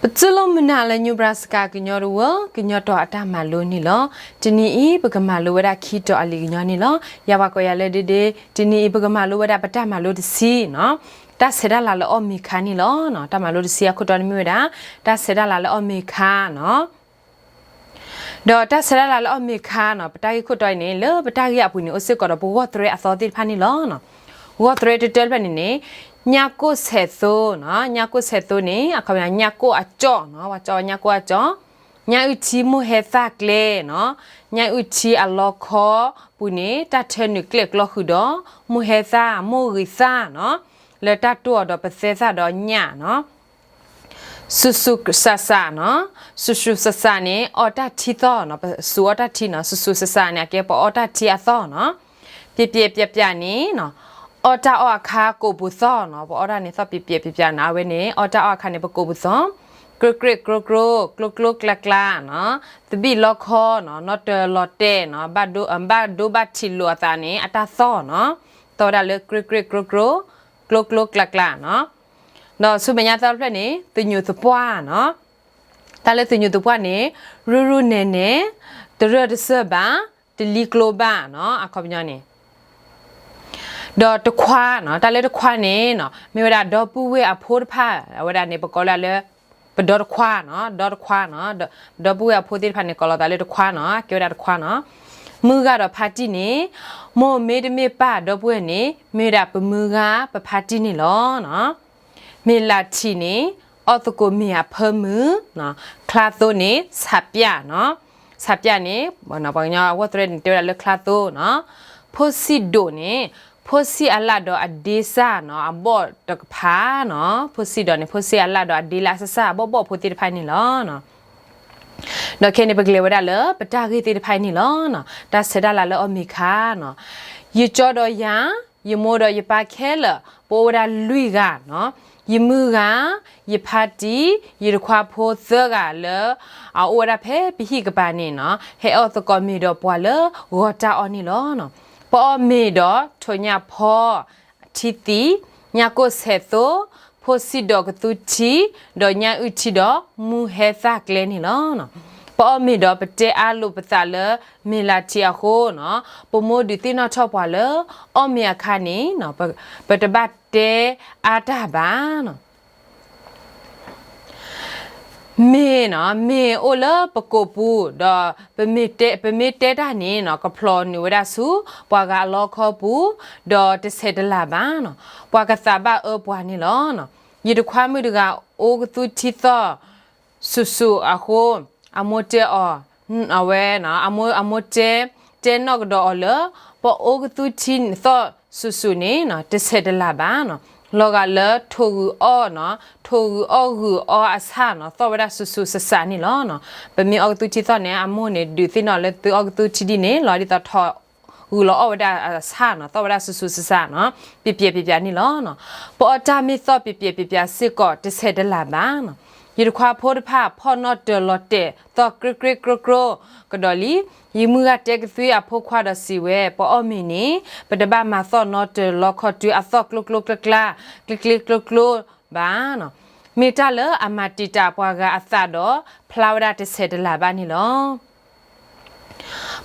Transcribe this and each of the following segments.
ပတူၢ်လိာ်မုာ်နၤလၢ Nebraska ကညီတဝၢ ကညီတီၤအတၢ်မၤလိန့ၣ်လီၤ. တနံၤအံၤ ပကမၤလိဝဲဒၣ်ခံတီၤအလံာ်ကညီန့ၣ်လီၤ. ယၤပှၤကိးယၤလၢ ဒ့ဒ့, တနံၤအံၤပကမၤလိဝဲဒၣ်ပတၢ်မၤလိတဆံနီၤ, တၢ်ဆဲးတၢ်လၤလၢအီၣ်မ့ၤခါန့ၣ်လီၤ. တၢ်မၤလိတဆံအခိၣ်တီန့ၣ်မ့ၢ်ဝဲဒၣ် တၢ်ဆဲးတၢ်လၤလၢအီၣ်မ့ၤခါနီၤ. ဒီးတၢ်ဆဲးတၢ်လၤလၢအီၣ်မ့ၤခါနီၤ, ပတၢ်ဂ့ၢ်ခိၣ်တီအံၤန့ၣ် လၢပတၢ်ဂ့ၢ်အပူၤန့ၣ် အိၣ်စ့ၢ်ကီးဒီးပဂီၢ်သရဲအသီသ့ၣ်တဖၣ်န့ၣ်လီၤ. ဂီၢ်သရဲတတၢၢ်တဖျၢၣ်န့ၣ်န့ၣ် ညၣ်ကိၢ်ဆဲးသိနီၤ, ညၣ်ကိၢ်ဆဲးသိန့ၣ် အခီပညီ ညၣ်ကိၢ်အကၠီၣ်နီၤ, ပှၤကၠီၣ်ညၣ်ကိၢ်အကၠီၣ်, ညၣ်အုၣ်ထံမိၢ်ဟဲသၣ်ကျဲနီၤ, ညၣ်အုၣ်ထံအလီခီပူၤန့ၣ် တၢ်ထၢနုာ်ကျဲၣ်ကျီဃုာ်ဒီး မိၢ်ဟဲသၣ် မိၢ်ဂံၤသၣ်နီၤ, လၢတၢ်တိၢ်အီၤဒီးပသဲသၣ်ဒီးညၣ်နီၤ. စူၣ်စူၣ်စးစးနီၤ, စူၣ်စူၣ်စးစးန့ၣ် အီၣ်တၢ်ထံသီၣ်နီၤ, ပစူၣ်အီၣ်တၢ်ထံနီၤ, စူၣ်စူၣ်စးစးန့ၣ် အကဲပအီၣ်တၢ်ထံအသီၣ်နီၤ. ပျဲးပျဲးပျးပျးန့ၣ်နီၤ, အီၣ်တၢ်အီၣ်အခါကိးပူၤသီၣ်နီၤ, ပအီၣ်တၢ်န့ၣ်သီၣ်ပျဲးပျဲးပျးပျးနီၤ, အဝဲန့ၣ် အီၣ်တၢ်အီၣ်အခါန့ၣ် ပကိးပူၤသီၣ်, ကြ့ကြ့ကြိကြိ, ကျိကျိကျါကျါနီၤ, သဘံၣ်လီခီနီၤ, နီၣ်တၢၤလီၤတဲာ်နီၤ, ဘၣ်ဒိဘၣ်ထံးလိာ်အသးန့ၣ် အတၢ်သီၣ်နီၤ, သီၣ်ဝဲဒၣ်လၢကြ့ကြ့ကြိကြိ, ကျိကျိကျါကျါနီၤ. ဒီးဆူမဲာ်ညါသီတဖျၢၣ်န့ၣ် သညူးသပှၢ်နီၤ, တၢ်လၢသညူးသပှၢ်န့ၣ် ရူၢ်ရူၢ်နဲၤနဲၤ, တရၢၢ်တစၢၢ်ဘၣ်, တလံကျိဘၣ်နီၤ, အခီပညီန့ၣ် ဒီးတခွါနီၤ, တၢ်လၢတခွါန့ၣ်နီၤ မ့ၢ်ဝဲဒၣ်ဒီပုၢ်ဝဲၢ်အဖိတဖၣ်, အဝဲဒၣ်န့ၣ် ပကိးဒၣ်လၢ ပဒီတခွါနီၤ, ဒီတခွါနီၤ, ဒီပုၢ်ဝဲၢ်အဖိသ့ၣ်တဖၣ်န့ၣ် ကိးလီၤသးလၢတခွါနီၤ, ကဲဝဲဒၣ်တခွါနီၤ. မုၢ်ဂၤဒီးဖါတံၢ်န့ၣ်, မိၢ်မ့တမ့ၢ်ပၢ်ဒီပုၢ်ဝဲၢ်န့ၣ် မ့ၢ်ဝဲဒၣ်ပမုၢ်ဂၤပဖါတံၢ်န့ၣ်လီၤ. မ့ၤလးထံးန့ၣ် အီၣ်သကိးမ့ၤအဖၢမုၢ်, ချါသိန့ၣ် ဆးပၠၣ်နီၤ, ဆးပၠၣ်န့ၣ် ပှၤကညီအဂီၢ်သရဲန့ၣ် တဲဝဲဒၣ်လၢချါသိနီၤ. ဖိဆံးဒိၣ်န့ၣ် ဖိဆံးအလၣ်ဒီးအဒ့စၢ်နီၤ, အဘီၣ်တကဖၣ်နီၤ, ဖိဆံးဒိၣ်န့ၣ် ဖိဆံးအလၣ်ဒီးအဒ့လၢအစၢ်စၢ် အဘီၣ်ဘီၣ်ဖိသ့ၣ်တဖၣ်န့ၣ်လီၤ. ဒီးခဲန့ၣ် ပကလဲၤဝဲဒၣ်လၢပတၢ်ဂ့ၢ်သ့ၣ်တဖၣ်အံၤန့ၣ်လီၤ. တၢ်ဆဲးတၢ်လၤလၢအီၣ်မ့ၤခါနီၤ, ယကၠီဒီးယၤ, ယမိၢ်ဒီးယပၢ်ခဲလၢာ် ပအိၣ်ဝဲဒၣ်လွံၢ်ဂၤနီၤ, ယမုၢ်ဂၤ, ယဖါတံၢ်, ယတခွါဖိသၢဂၤလၢ အအိၣ်ဝဲဒၣ်ဖဲပဟံၣ်ကပၤန့ၣ်နီၤ, ဟဲအီၣ်သကိးမ့ၤဒီးပှၤလၢဂီၤတၢ်အီၣ်န့ၣ်လီၤ. ပအီၣ်မ့ၤဒီးထိးညၣ်ဖီ, ထံသံး, ညၣ်ကိၢ်ဆဲးသိ, ဖိဆံးဒီးကသူထံ, ဒီးညၣ်အုၣ်ထံဒီးမုၢ်ဟဲသၣ်ကျဲန့ၣ်လီၤ. ပအီၣ်မ့ၤဒီးပတဲအါလိာ်ပသးလၢမ့ၤလးထံးအဃိနီၤ, ပမိၢ်ဒုးသ့ၣ်နီၣ်ထီၣ်ပှၤလၢ အီၣ်မ့ၤအခါန့ၣ် ပတဘၣ်တဲအါတၢ်ဘၣ်နီၤ. မ့ၤနီၤ, မ့ၤအိၣ်လၢပကိာ်ပူၤ, ဒီးပမ့ၢ်တဲတၢ်န့ၣ်နီၤ ကဖျိးနုာ်ဝဲဒၣ်ဆူ ပှၤဂၤအလီခီပူၤ, ဒီးတဆဲးတလၤဘၣ်နီၤ, ပှၤကသးဘၣ်အၢပှၤန့ၣ်လီၤ. ယတခွါမုၣ်တဂၤ အိၣ်ကသူထံသီၣ် စူၣ်စူၣ်အဃိ, အမိၢ်တဲအီၤ, အဝဲ, အမိၢ်တဲ, တဲနီၣ်ကဒီးအီၤလၢ ပအိၣ်ကသူထံသီၣ်စူၣ်စူၣ်န့ၣ် တဆဲးတလၤဘၣ်နီၤ, လီၤဂာ်လၢထိၣ်ဂုာ်အီၣ်နီၤ, ထိၣ်ဂုာ်အီၣ်ဂုာ်အီအဆၣ်နီၤ သီၣ်ဝဲဒၣ်စူၣ်စူၣ်စးစးန့ၣ်လီၤ. ပမ့ၢ်အိၣ်ကသူထံသီၣ်န့ၣ် အမိၢ်န့ၣ် ဒုးသ့ၣ်နီၣ်လၢသုအိၣ်ကသူထံဒ်န့ၣ် လီၤဒ်သိးထိၣ်ဂုာ်လီၤအီၣ်ဝဲဒၣ်အဆၣ်နီၤ သီၣ်ဝဲဒၣ်စူၣ်စူၣ်စးစးနီၤ ပျဲးပျဲးပျဲးပျဲးန့ၣ်လီၤ. ပအီၣ်တၢ်မ့ၢ်သီၣ်ပျဲးပျဲးပျဲးပျဲးစ့ၢ်ကီး တဆဲးတလၤဘၣ်နီၤ. ယတခွါဖိတဖၣ် ဖီၣ်နီၣ်တၢၤလီၤတဲာ် သီၣ်ကြ့ကြ့ကြိကြိကဒီးလံ. ယမုၢ်ဂၤတဲကသွံအဖိခွါဒီးစံးဝဲ, ပအီၣ်မ့ၤန့ၣ် ပတဘၣ်မၤသီၣ်နီတၢၤလီခီတုၤအသီၣ်ကျိကျိကျါကျါ ကျ့ကျ့ကျိကျိဘၣ်နီၤ. မ့ၢ်တၢ်လၢအမၤတံာ်တာ်ပှၤဂၤအသးဒီး ဖျါဝဲဒၣ်တဆဲးတလၤဘၣ်န့ၣ်လီၤ.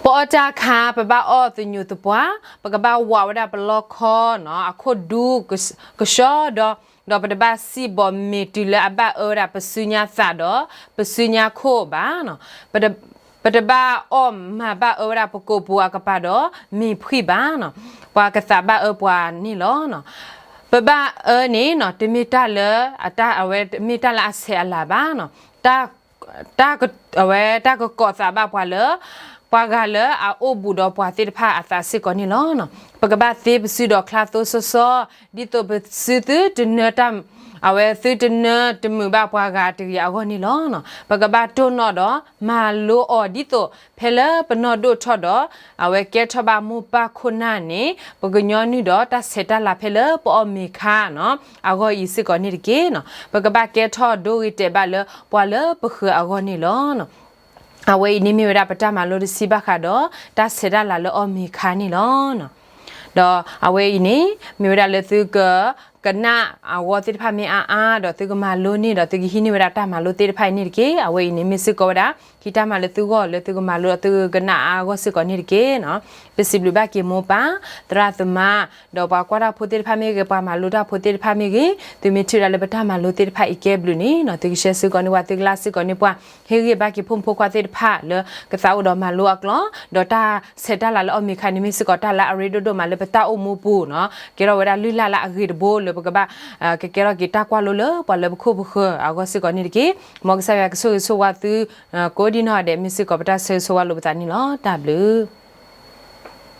ပအီၣ်တၢ်အခါ ပဘၣ်အီၣ်သညူးသပှၢ်, ပကဘၣ်ဝးဝဲဒၣ်ပလီခီနီၤ အခိၣ်ဒူကဆှီဒီး, ဒီးပတဘၣ်စံၣ်ဘီးမ့ၤတုၤလၢအဘၣ်အၢဝဲဒၣ်ပစုညါသးဒီး ပစုညါခိၣ်ဘၣ်နီၤ. ပတဘၣ်အီၣ်မၤဘၣ်အၢဝဲဒၣ်ပကိာ်ပူၤအကပၤဒီးမ့ၤဖှံဘၣ်နီၤ. ပှၤကသးဘၣ်အၢပှၤန့ၣ်လီၤ. ပဘၣ်အၢန့ၣ်နီၤ တမ့ၢ်တၢ်လၢ အဝဲမ့ၢ်တၢ်လၢအဆဲးအလၤဘၣ်နီၤ. တၢ် အဝဲတၢ်ကကိးသးဘၣ်ပှၤလၢ ပှၤဂၤလၢအအိၣ်ဘူးဒီးပှၤသ့ၣ်တဖၣ်အသးစ့ၢ်ကီးန့ၣ်လီၤ. ပကဘၣ်သ့ပစုဒီးချါသိစီစီ ဒ်သိးပစုသုတနၢ အဝဲသုတနၢတမုာ်ဘၣ်ပှၤဂၤတဂ့ၤအဂီၢ်န့ၣ်လီၤ. ပကဘၣ်တိၢ်နီၣ်ဒီးမၤလိအီၤဒ်သိး ဖဲလၢပနီၢ်ဒိၣ်ထီၣ်ဒီး အဝဲကဲထီၣ်ဘၣ်မိၢ်ပၢ်ခိၣ်နၢ်န့ၣ် ပကညီနုၢ်ဒီးတၢ်ဆဲးတၢ်လၤဖဲလၢပအီၣ်မ့ၤခါနီၤ အဂီၢ်အံၤစ့ၢ်ကီးန့ၣ်တက့ၢ်နီၤ. ပကဘၣ်ကဲထီၣ်ဒိဂ့ၤတဲာ်ဘၣ်လၢပှၤလၢပဃၢၤအဂီၢ်န့ၣ်လီၤ. အဝဲအံၤန့ၣ်မ့ၢ်ဝဲဒၣ်ပတၢ်မၤလိတဆံဘၣ်ဃးဒီး တၢ်ဆဲးတၢ်လၤလၢအီၣ်မ့ၤခါန့ၣ်လီၤ. ဒီးအဝဲအံၤန့ၣ် မ့ၢ်ဝဲဒၣ်လၢသုက ကနၣ်အဂီၢ်သ့ၣ်တဖၣ်မ့ၢ်အါအါ ဒီးသုကမၤလိန့ၢ် ဒီးသုကဟံးန့ၢ်ဝဲဒၣ်တၢ်မၤလိသ့ၣ်တဖၣ်အံၤန့ၣ်တက့ၢ်. အဝဲအံၤန့ၣ်မ့ၢ်စ့ၢ်ကီးဝဲဒၣ် ခံတၢ်မၤလိသုဂီၢ်လၢသုကမၤလိဒီးသုကကနၣ်အါအါဂီၢ်စ့ၢ်ကီးန့ၣ်တက့ၢ်နီၤ. ပစံးဘျုးဘၣ်က့ၤမိၢ်ပၢ် သရၣ်သမါ ဒီးပှၤကွၢ်တၢ်ဖိသ့ၣ်တဖၣ်မ့ၢ်ဂ့ၤ ပှၤမၤလိတၢ်ဖိသ့ၣ်တဖၣ်မ့ၢ်ဂ့ၤ သုမ့ၢ်ထံၣ်ဒၣ်လၢပတၢ်မၤလိသ့ၣ်တဖၣ်အံၤကဲဘျုးန့ၣ်နီၤ သုကshareစ့ၢ်ကီးန့ၢ်ပှၤ သုကlikeစ့ၢ်ကီးန့ၢ်ပှၤ ဟ့ၣ်ဂံၢ်ဘါက့ၤဖိမုၣ်ဖိခွါသ့ၣ်တဖၣ်လၢကသးအိၣ်ဒီးမၤလိအကျိာ် ဒီးတၢ်ဆဲးတၢ်လၤလၢအီၣ်မ့ၤခါန့ၣ်မ့ၢ်စ့ၢ်ကီးတၢ်လၢအရ့ဒိၣ်ဒိၣ်မးလၢပတၢ်အိၣ်မူပူၤနီၤ ကဲထီၣ်ဝဲဒၣ်လုၢ်လၢ်လၢအဂ့ၤတဘိလၢပကဘၣ် ကကဲထီၣ်က့ၤတၢ်ကွၢ်လိလၢပှၤလၢပခိၣ်ပဃၢၤအဂီၢ်စ့ၢ်ကီးန့ၣ်တက့ၢ်. မ်ကစၢ်ယွၤကဆိၣ်ဂ့ၤဆိၣ်ဝါသု ကိးဒံနီၢ်ဒဲး မ့ၢ်စ့ၢ်ကီးပတၢ်ဆၢဂ့ၤဆိၣ်ဝါလိာ်ပသးန့ၣ်လီၤ. တၢ်ဘျုး